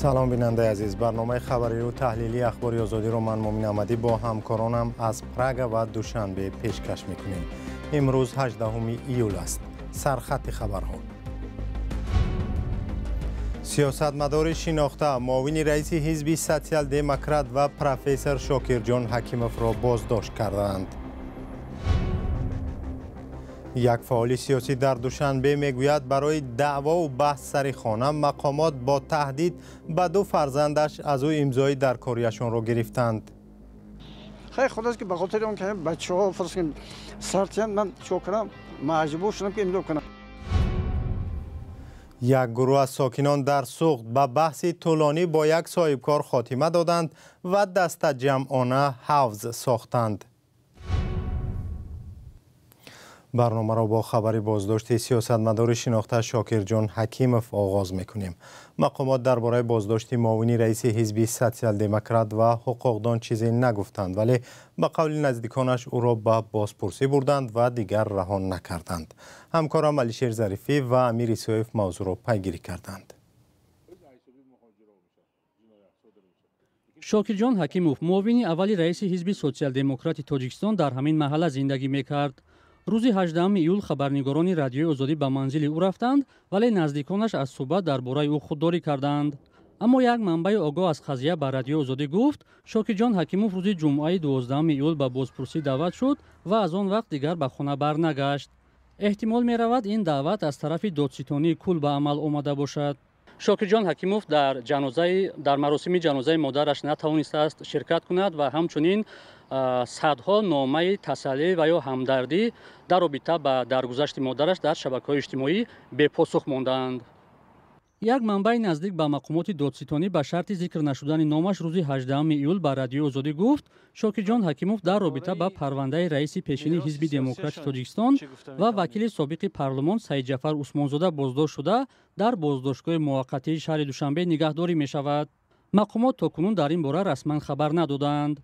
Салом, бинандаи азиз. Барномаи хабарию таҳлилии Ахбори Озодиро ман, Мумин Аҳмадӣ, бо ҳамкоронам аз Прага ва Душанбе пешкаш мекунем. Имрӯз 18 июл аст. Сархати хабарҳо. Сиёсатмадори шинохта, муовини раиси ҳизби Социал-демократ ва профессор Шокирҷон Ҳакимовро боздошт кардаанд. Як фаъоли сиёсӣ дар Душанбе мегӯяд, барои даъвову баҳс сари хона мақомот бо таҳдид ба ду фарзандаш аз ӯ имзои даркориашонро гирифтанд. Хай, худост, ки ба хотири он ки бачаҳо фарз кунем сартиян, ман чико кунам, маҷбур шудам, ки имзо кунам. Як гурӯҳ аз сокинон дар Суғд ба баҳси тӯлонӣ бо як соҳибкор хотима доданд ва дастаҷамъона ҳавз сохтанд. Барномаро бо хабари боздошти сиёсатмадори шинохта Шокирҷон Ҳакимов оғоз мекунем. Мақомот дар бораи боздошти муовини раиси ҳизби Социал-демократ ва ҳуқуқдон чизе нагуфтанд, вале ба қавли наздиконаш ӯро ба бозпурсӣ бурданд ва дигар раҳо накарданд. Ҳамкорам Алишер Зарифӣ ва Амир Исоев мавзӯъро пайгирӣ карданд. Шокирҷон Ҳакимов, муовини аввали раиси ҳизби Социал-демократи Тоҷикистон, дар ҳамин маҳалла зиндагӣ мекард. Рӯзи 18 июл хабарнигорони Радиои Озодӣ ба манзили ӯ рафтанд, вале наздиконаш аз суҳбат дар бораи ӯ худдорӣ карданд. Аммо як манбаи огоҳ аз қазия ба Радиои Озодӣ гуфт, Шокирҷон Ҳакимов рӯзи ҷумъаи 12 июл ба бозпурсӣ даъват шуд ва аз он вақт дигар ба хона барнагашт. Эҳтимол меравад, ин даъват аз тарафи додситонии кул ба амал омада бошад. Шокирҷон Ҳакимов дар маросими ҷанозаи модараш натавонистааст ширкат кунад ва ҳамчунин садҳо номаи тасаллӣ ва ё ҳамдардӣ дар робита ба даргузашти модараш дар шабакаҳои иҷтимоӣ бепосух мондаанд. Як манбаи наздик ба мақомоти додситонӣ ба шарти зикр нашудани номаш рӯзи 18 июл ба Радиои Озодӣ гуфт, Шокирҷон Ҳакимов дар робита ба парвандаи раиси пешини ҳизби Демократи Тоҷикистон ва вакили собиқи парлумон Саидҷафар Усмонзода боздошт шуда, дар боздоштгоҳи муваққатии шаҳри Душанбе нигаҳдорӣ мешавад. Мақомот то кунун дар ин бора расман хабар надодаанд.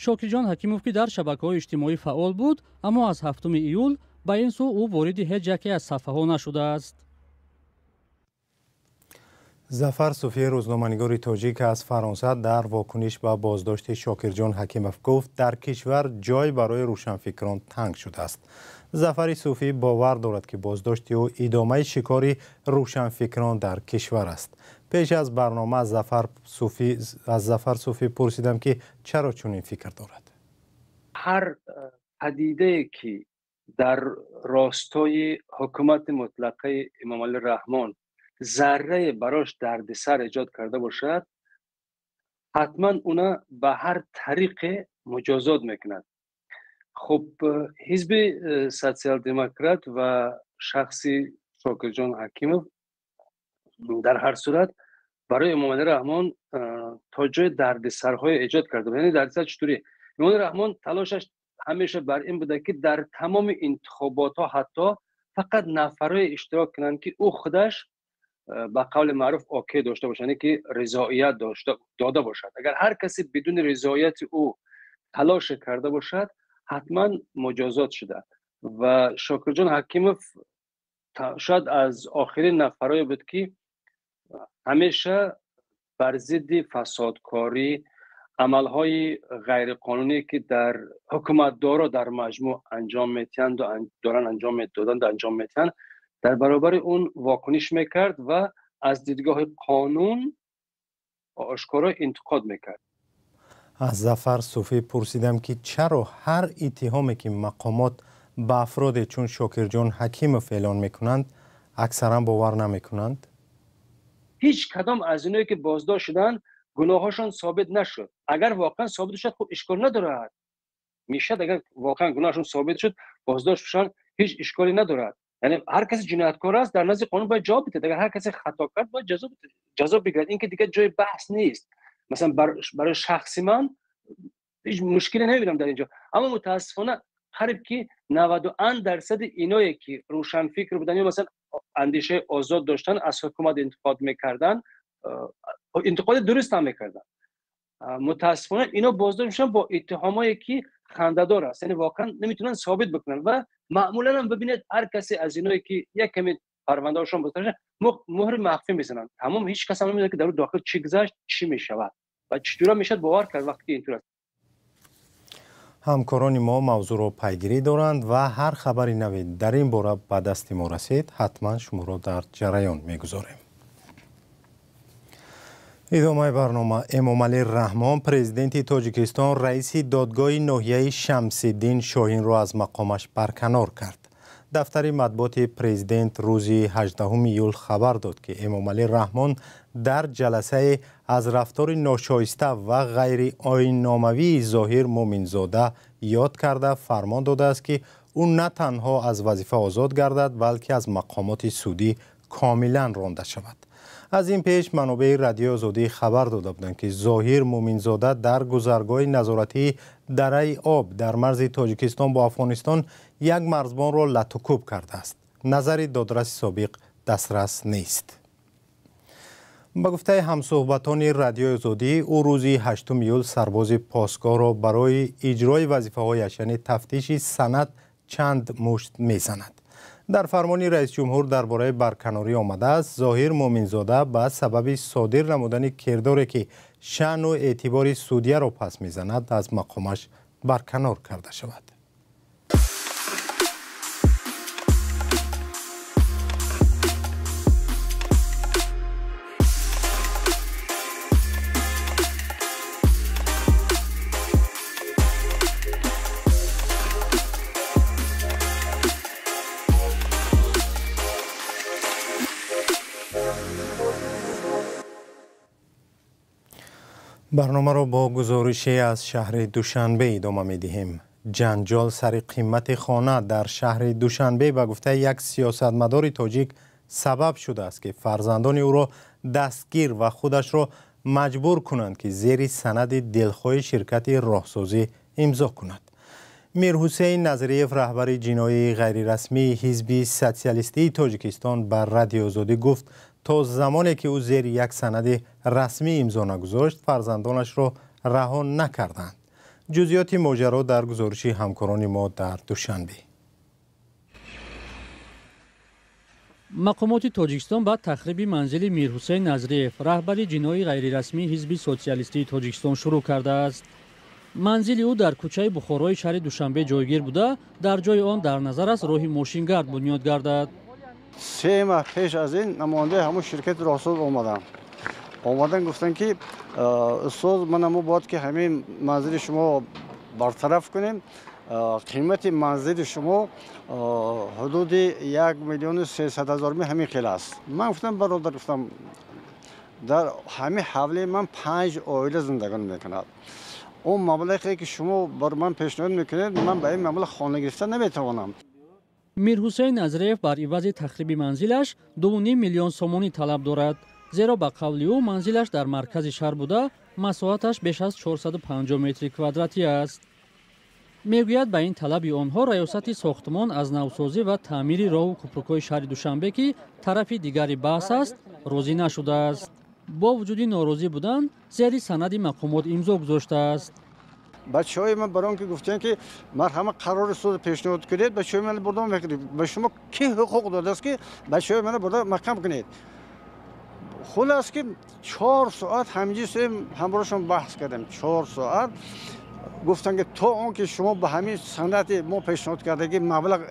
Шокирҷон Ҳакимов, ки дар шабакаҳои иҷтимоӣ фаъол буд, аммо аз 7 июл ба ин сӯ ӯ вориди ҳеҷ яке аз саҳфаҳо нашудааст. Зафар Суфӣ, рӯзноманигори тоҷик аз Фаронса, дар вокуниш ба боздошти Шокирҷон Ҳакимов гуфт, дар кишвар ҷой барои рӯшанфикрон танг шудааст. Зафари Суфӣ бовар дорад, ки боздошти ӯ идомаи шикори рӯшанфикрон дар кишвар аст. Пеш аз барнома аз Зафар Суфӣ пурсидам, ки чаро чунин фикр дорад. Ҳар падидае, ки дар ростои ҳукумати мутлақаи Эмомалӣ Раҳмон заррае барош дардисар эҷод карда бошад, ҳатман уна ба ҳар тариқе муҷозот мекунад. Хуб, ҳизби Социал-демократ ва шахси Шокирҷон Ҳакимов дар ҳар сурат барои Эмомалӣ Раҳмон то ҷои дардисарҳое эҷод карда. Яъне дардисар чутурӣ? Эмомалӣ Раҳмон талошаш ҳамеша бар ин буда, ки дар тамоми интихоботҳо ҳатто фақат нафарое иштирок кунанд, ки ӯ худаш ба қавли маъруф окей дошта бошад, яъне ки ризоият дода бошад. Агар ҳар касе бидуни ризоияти ӯ талоше карда бошад, ҳатман муҷозот шуда. Ва Шокирҷон Ҳакимов шояд аз охирин нафарое буд, ки ҳамеша бар зидди фасодкорӣ, амалҳои ғайриқонуние, ки дар ҳукуматдоро дар маҷмӯъ анҷом метиҳанду доранд анҷом медоданду анҷом метиҳанд, дар баробари он вокуниш мекард ва аз дидгоҳи қонун ошкоро интиқод мекард. Аз Зафар Суфӣ пурсидам, ки чаро ҳар иттиҳоме, ки мақомот ба афроде чун Шокирҷон Ҳакимов эълон мекунанд, аксаран бовар намекунанд. Ҳеҷ кадом аз иное, ки боздошт шуданд, гуноҳҳошон собит нашуд. Агар воқеан собит шуд, хуб, ишкол надорад, мешад. Агар воқеан гуноҳашон собит шуд, боздошт шуданд, ҳеҷ ишколе надорад. Яъне ҳар касе ҷинояткор аст, дар назди қонун бояд ҷавоб бидиҳад. Агар ҳар касе хато кард, бояд ҷазо бигирад. Ин ки дигар ҷои баҳс нест. Масалан, барои шахси ман ҳеҷ мушкиле намебинам дар инҷо. Аммо мутаассифона қариб ки 91% иное, ки рӯшанфикр буданд ё масалан андешаи озод доштанд, аз ҳукумат интиқод мекарданд, интиқоди дуруст ҳам мекарданд, мутаассифона ино боздошт мешаванд бо иттиҳомое, ки хандадор аст, яъне воқеан наметавонанд собит бикунанд. Ва маъмулан ҳам бибинед, ҳар касе аз иное, ки як каме Парвандаҳошон боз нашуда, муҳри махфӣ мезананд. Тамом, ҳеҷ кас ҳам намедонад, ки дар дохил чӣ гузашт, чӣ мешавад ва чӣ тура мешавад бовар кард вақте ки интур аст. Ҳамкорони мо мавзӯъро пайгирӣ доранд ва ҳар хабари наве дар ин бора ба дасти мо расид, ҳатман шуморо дар ҷараён мегузорем. Идомаи барнома. Эмомалӣ Раҳмон, президенти Тоҷикистон, раиси додгоҳи ноҳияи Шамсиддин Шоҳинро аз мақомаш барканор кард. Дафтари матбуоти президент рӯзи 18 июл хабар дод, ки Эмомалӣ Раҳмон дар ҷаласае аз рафтори ношоиста ва ғайриоинномавии Зоҳир Муъминзода ёд карда, фармон додааст, ки ӯ на танҳо аз вазифа озод гардад, балки аз мақомоти судӣ комилан ронда шавад. Аз ин пеш манобеи Радиои Озодӣ хабар дода буданд, ки Зоҳир Муъминзода дар гузаргоҳи назоратии Дараи Об дар марзи Тоҷикистон бо Афғонистон як марзбонро латукӯб кардааст. Назари додраси собиқ дастрас нест. Ба гуфтаи ҳамсӯҳбатони Радиои Озодӣ, ӯ рӯзи 8 июл сарбози посгоҳро барои иҷрои вазифаҳояш, яъне тафтиши санад, чанд мушт мезанад. Дар фармони раисҷумҳур дар бораи барканорӣ омадааст, Зоҳир Муъминзода ба сабаби содир намудани кирдоре, ки шаъну эътибори судияро пас мезанад, аз мақомаш барканор карда шавад. Барномаро бо гузорише аз шаҳри Душанбе идома медиҳем. Ҷанҷол сари қимати хона дар шаҳри Душанбе ба гуфтаи як сиёсатмадори тоҷик сабаб шудааст, ки фарзандони ӯро дастгир ва худашро маҷбур кунанд, ки зери санади дилхоҳи ширкати роҳсозӣ имзо кунад. Мирҳусейн Назриев, раҳбари ҷиноии ғайрирасмии Ҳизби Социалистии Тоҷикистон, ба Радиои Озодӣ гуфт, то замоне ки ӯ зери як санади расмӣ имзо нагузошт, фарзандонашро раҳо накарданд. Ҷузъиёти моҷаро дар гузориши ҳамкорони мо дар Душанбе. Мақомоти Тоҷикистон ба тахриби манзили Мирҳусейн Назриев, раҳбари ҷиноии ғайрирасмии Ҳизби Социалистии Тоҷикистон, шурӯъ кардааст. Манзили ӯ дар кӯчаи Бухорои шаҳри Душанбе ҷойгир буда, дар ҷои он дар назар аст роҳи мошингард бунёд гардад. 3 моҳ пеш аз ин намояндаи ҳамон ширкати роҳсоз омаданд. Омадан гуфтанд, ки устоз, мана мо бояд ки ҳамин манзили шумо бартараф кунем. Қимати манзили шумо ҳудуди 1 300 000 ҳамин хел аст. Ман гуфтам, бародар, гуфтам, дар ҳамин ҳавлии ман 5 оила зиндагонӣ мекунад. Он маблағе ки шумо бар ман пешниҳод мекунед, ман ба ин маблағ хона гирифта наметавонам. Мирҳусейн Назриев бар ивази тахриби манзилаш 2,5 миллион сомонӣ талаб дорад, зеро ба қавли ӯ манзилаш дар маркази шаҳр буда, масоҳаташ беш аз 450 метри квадратӣ аст. Мегӯяд, ба ин талаби онҳо раёсати сохтмон аз навсозӣ ва таъмири роҳу кӯпрукҳои шаҳри Душанбе, ки тарафи дигари баҳс аст, розӣ нашудааст. Бо вуҷуди норозӣ будан, зери санади мақомот имзо гузоштааст. Бачаҳои ман барон ки гуфтанд, ки марҳама, қарори суд пешниҳод кунед, бачаҳои ман бурда мекунед. Ба шумо ки ҳуқуқ додааст, ки бачаҳои мана бурда маҳкам кунед? Хулас ки 4 соат ҳамҷисем ҳамроҳшон баҳс кардем. 4 соат гуфтанд, ки то он ки шумо ба ҳамин санади мо пешниҳод кардагӣ маблағ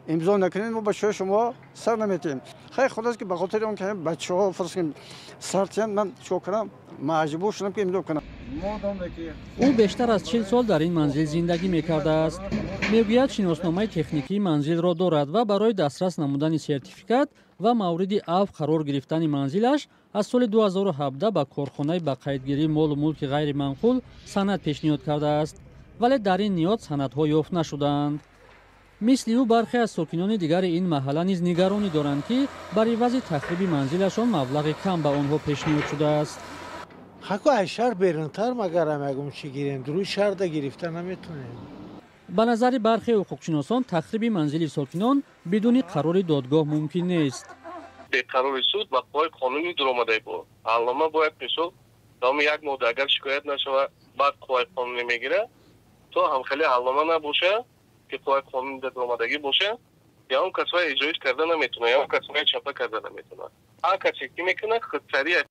имзо накунед, мо бачаҳои шумо сар наметиҳем. Хай, хулас ки ба хотири он ки бачаҳо фарз кунем сар тиҳанд, ман чикор кунам, маҷбур шудам, ки имзо кунам. Ӯ бештар аз 40 сол дар ин манзил зиндагӣ мекардааст. Мегӯяд, шиносномаи техникии манзилро дорад ва барои дастрас намудани сертификат ва мавриди авф қарор гирифтани манзилаш аз соли 2017 ба корхонаи ба қайдгирии молу мулки ғайриманқул санад пешниҳод кардааст, вале дар ин ниёд санадҳо ёфт нашудаанд. Мисли ӯ бархе аз сокинони дигари ин маҳалла низ нигаронӣ доранд, ки бар ивази тахриби манзилашон маблағи кам ба онҳо пешниҳод шудааст. Хаку аз шаҳр берунтар магарам ягон чӣ гирем, дуруи шаҳрда гирифта наметонем. Ба назари бархе ҳуқуқшиносон, тахриби манзили сокинон бидуни қарори додгоҳ мумкин нест. Беқарори суд ба қувваи қонунӣ дуромадаи бо ҳалнома бояд мисол давоми як моҳ агар шикоят нашава, баъд қувваи қонунӣ мегирад. То ҳамхеле ҳалнома набоша, ки қувваи қонунӣ дуромадагӣ боша, Ягон кас вай иҷроиш карда наметавонад, ягон кас вай чапа карда наметавонад. Ҳар касе ки мекунад, худсарӣ.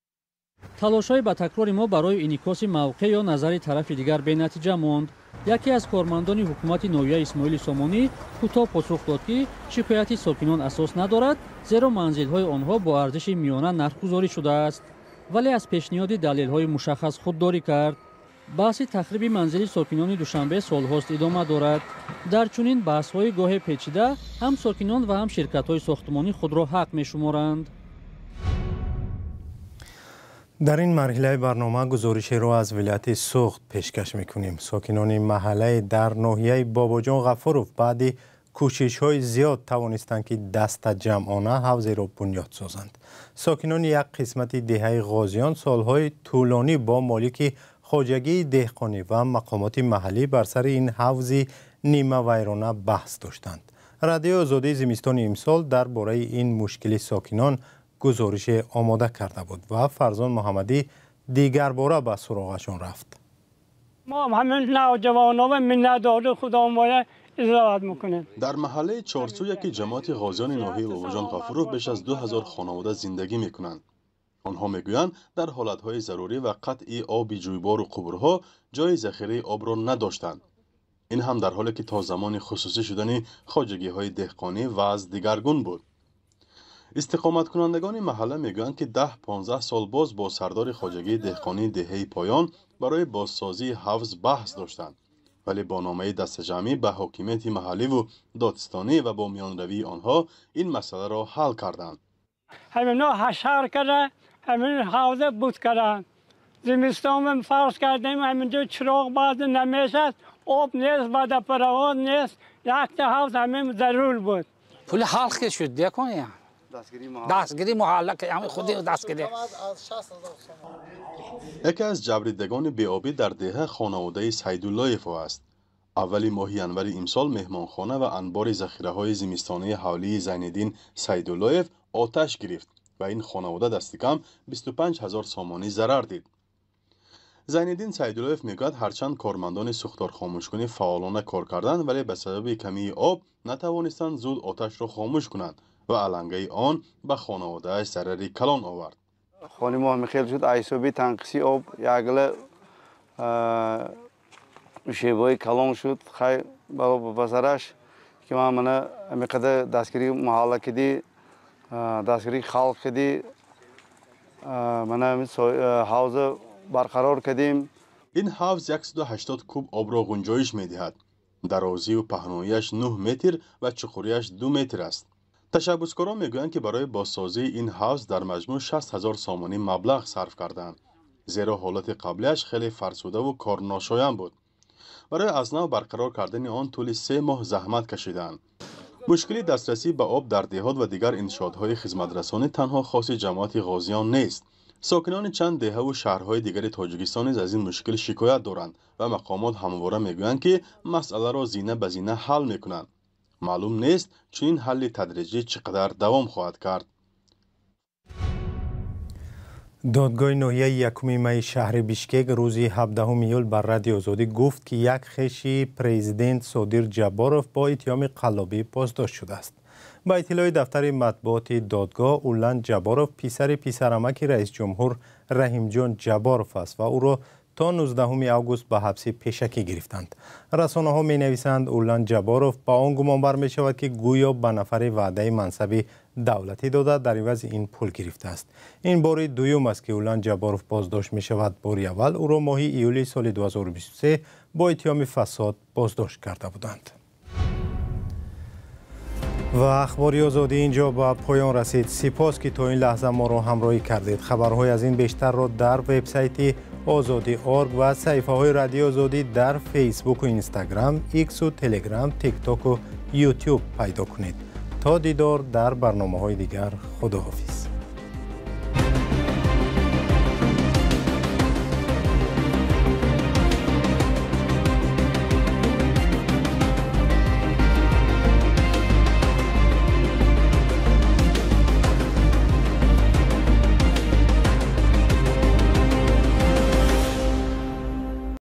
Талошҳои ба такрори мо барои инъикоси мавқеъ ё назари тарафи дигар бенатиҷа монд. Яке аз кормандони ҳукумати ноҳияи Исмоили Сомонӣ кӯтоҳ посух дод, ки шикояти сокинон асос надорад, зеро манзилҳои онҳо бо арзиши миёна нархгузорӣ шудааст, вале аз пешниҳоди далелҳои мушаххас худдорӣ кард. Баҳси тахриби манзили сокинони Душанбе солҳост идома дорад. Дар чунин баҳсҳои гоҳе печида ҳам сокинон ва ҳам ширкатҳои сохтмонӣ худро ҳақ мешуморанд. Дар ин марҳилаи барнома гузоришеро аз вилояти Суғд пешкаш мекунем. Сокинони маҳаллаи дар ноҳияи Бобоҷон Ғафуров баъди кӯшишҳои зиёд тавонистанд, ки дастаҷамъона ҳавзеро бунёд созанд. Сокинони як қисмати деҳаи Ғозиён солҳои тӯлонӣ бо молики хоҷагии деҳқонӣ ва мақомоти маҳаллӣ бар сари ин ҳавзи нимавайрона баҳс доштанд. Радиои Озодии зимистони имсол дар бораи ин мушкили сокинон гузорише омода карда буд ва Фарзон Муҳаммадӣ дигарбора ба суроғашон рафт. Мо ҳамин навҷавонова миннатдори худомоя изроат мекунем. Дар маҳаллаи Чорсу яки ҷамоати Ғозиёни ноҳияи Бобоҷон Ғафуров беш аз 2000 хонавода зиндагӣ мекунанд. Онҳо мегӯянд, дар ҳолатҳои зарурӣ ва қатъи оби ҷӯйбору қубурҳо ҷои захираи обро надоштанд. Ин ҳам дар ҳоле ки то замони хусусӣ шудани хоҷагиҳои деҳқонӣ вазъ дигаргун буд. Истиқоматкунандагони маҳалла мегӯянд, ки 10-15 сол боз бо сардори хоҷагии деҳқонии деҳаи Поён барои бозсозии ҳавз баҳс доштанд, вале бо номаи дастаҷамъӣ ба ҳокимияти маҳалливу додстонӣ ва бо миёнравии онҳо ин масъаларо ҳал карданд. Ҳамино ҳашар карда, ҳамин ҳавза буд карданд. Зимистон фарз кардем, ҳаминҷо чироғ баъзе намешад, об нест, водопровод нест, якта ҳавз ҳамин зарур буд. Пули халқ ки шуд, деконя. Дастгирии маҳалла ки ҳамин худи дастгирӣ. Яке аз ҷабрдидагони беобӣ дар деҳа хонаводаи Сайдуллоево аст. Аввали моҳи январи имсол меҳмонхона ва анбори захираҳои зимистонии ҳавлии Зайниддин Сайдуллоев оташ гирифт ва ин хонавода дастикам 25 ҳазор сомонӣ зарар дид. Зайниддин Сайдуллоев мегӯяд, ҳарчанд кормандони сӯхторхомӯшкунӣ фаъолона кор карданд, вале ба сабаби камии об натавонистанд зуд оташро хомӯш кунанд ва алангаи он ба хонаводааш зарари калон овард. Хони мо ҳамин хел шуд, ҳисоби танқиси об ягла шебои калон шуд. Хай ба сараш ки ман мана ҳамин қадар дастгирии маҳалла кидӣ, дастгирии халқ кидӣ, мана ҳамин ҳавза барқарор кардем. Ин ҳавз 180 куб обро ғунҷоиш медиҳад. Дарозию паҳноияш 9 метр ва чуқуриаш 2 метр аст. Ташаббускорон мегӯянд, ки барои бозсозии ин ҳавз дар маҷмӯъ 60 ҳазор сомонӣ маблағ сарф карданд, зеро ҳолати қаблиаш хеле фарсудаву корношоям буд. Барои аз нав барқарор кардани он тӯли 3 моҳ заҳмат кашиданд. Мушкили дастрасӣ ба об дар деҳот ва дигар иншоотҳои хизматрасонӣ танҳо хоси ҷамоати Ғозиён нест. Сокинони чанд деҳаву шаҳрҳои дигари Тоҷикистон низ аз ин мушкил шикоят доранд ва мақомот ҳамвора мегӯянд, ки масъаларо зина ба зина ҳал мекунанд. Маълум нест, чунин ҳалли тадриҷӣ чӣ қадар давом хоҳад кард. Додгоҳи ноҳияи 1 майи шаҳри Бишкек рӯзи 17 июл ба Радиои Озодӣ гуфт, ки як хеши президент Содир Ҷабборов бо иттиҳоми қаллобӣ боздошт шудааст. Ба иттилои дафтари матбуоти додгоҳ, Улан Ҷабборов писари писарамаки раисҷумҳур Раҳимҷон Ҷабборов аст ва ӯро то 19 август ба ҳабси пешакӣ гирифтанд. Расонаҳо менависанд, Улан Ҷабборов ба он гумонбар мешавад, ки гӯё ба нафари ваъдаи мансаби давлатӣ дода, дар ивази ин пул гирифтааст. Ин бори дуюм аст, ки Улан Ҷабборов боздошт мешавад. Бори аввал ӯро моҳи июли соли 2023 бо иттиҳоми фасод боздошт карда буданд. Ва ахбори Озодӣ инҷо ба поён расид. Сипос, ки то ин лаҳза моро ҳамроҳӣ кардед. Хабарҳои аз ин бештарро дар вебсайти Озодӣ орг ва саҳифаҳои Радиои Озодӣ дар Фейсбуку Инстаграм, Иксу Телеграм, Тиктоку Ютуб пайдо кунед. То дидор дар барномаҳои дигар, худоҳофиз.